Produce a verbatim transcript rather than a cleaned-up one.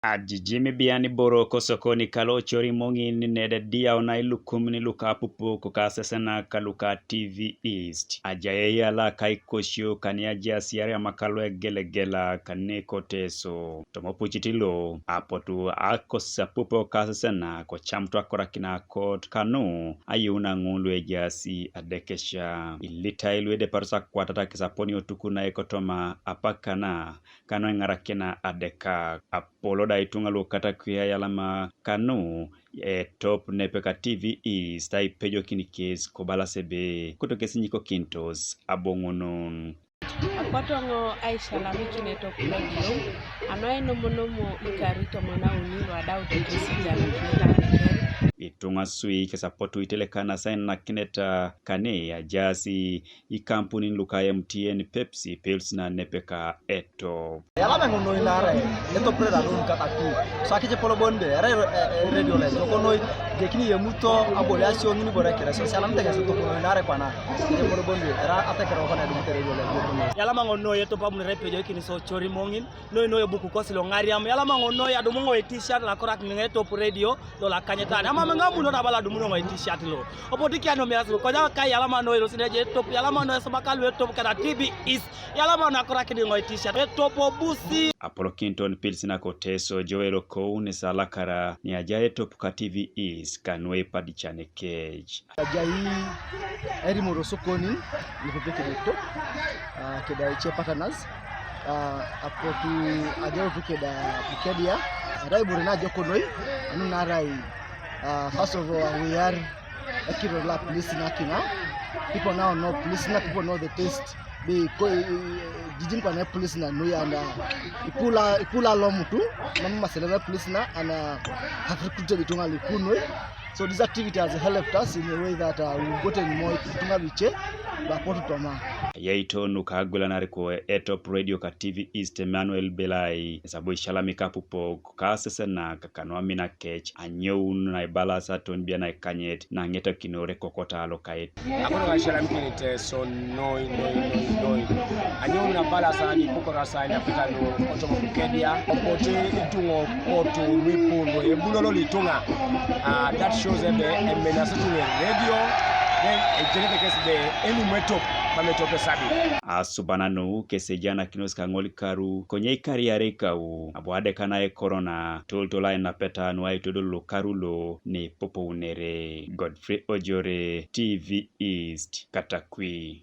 Ajijim bian iboro kosokoni kalo ocori moŋin nede diau na ilukumin luka apupok ka sesenak luka T V East. Ajai eyala ka ikosio kani ajaas iariamak lu egelegela kani ko Teso. Tomopucit lo apotu akosi apupok ka sesenak kocamut akorakin akot kanu ayuun aŋun lu ejaas adekesha. Ilitai lu edeparos akwatat kes aponi otukun na ekotoma apakana kanu eŋarakina adeka. Apolo da ituŋa lu Katakwi ayalama kanu etop nepe ka T V East aipejokin kes kobalas ebe koto kes nyikokinitos aboŋunun. Apotu eoŋ aisialamikin etop lo diom, anu ainomonomo ikar itomon auni lu adautu kes ijanakinit ateker. Ituŋa sui kes apotu itelekanasi ainakinet kane ajaas ikampunin luka M T N, Pepsi, Pilsner nepe ka etop. Eyalama eoŋ noi naarai etop lo da nu Katakwi. So akicepol bon be erai e- e- eredio lo ejok noi, ejekini yemuto aboliasio ŋin ibore kere so sialamit eŋes etop noi naarai kwana. Akicepol bon be erai ateker kwana edumut eredio lo ejok noi. Eyalama eoŋ noi etop abunere epejokin so ocori moŋin, noi noi ebuku kosi lo ŋariam. Eyalama eoŋ noi adumu eoŋ etishat lo akorakin eoŋ etop redio lo lakanyet. Amam eoŋ amuno nabo lo adumu eoŋ etishat lo. Opotu kianomias lo, konye ka eyalama noi elosi neje etop, eyalama noi esubaka lu etop keda T V East, eyalama noi akorakin eoŋ etishat, etop obusi. Apolokinton Pilsner ko Teso Joel Okou nes alakara ni ajai etop ka T V East kanu eipadican kec. Ajai erimoro sokoni, nipepekini etop, ah, keda ice partners, ah, apotu ajautu keda Bukedea, erai ibore na ejok noi, anu naarai, ah, first of all, we are ekiror la Pilsner kiŋa. People now know Pilsner, people know the taste. Be ko, eh, jijim kwana Pilsner noi and, ah, ikula, ikula lomutu, mam maselena Pilsner and, ah, have recruited ituŋa lu iku noi. So this activity has helped us in a way that, uh, we've gotten more ituŋa lu ice lu apotu toma. Yaito nuka agwelanar ko etop redio ka T V East Emmanuel Belai, esabu isialamik apupok ka sesenak kanu amina kec, anyoun na ibalas aton bia na ikanyet na ŋetakinore kokota lokait. Akoto ka isialamikin Teso noi, noi, noi, noi. Anyoun na ibalas ani pukora sa ni apita nu otomo Bukedea, opotu ituŋa opotu lu ipu lu ebulo lo ituŋa. Ah, that shows ebe emenasi ituŋa eredio, then ejenete kes be enumu etop, mam etop esabi. Asuban nu kes ejanakinos kaŋol karu, konye ikariare ikau, abu adeka na ekorona, toltol ainapeta nu aitodol lo karu lo, nepopounere. Godfrey Ojore, T V East, Katakwi.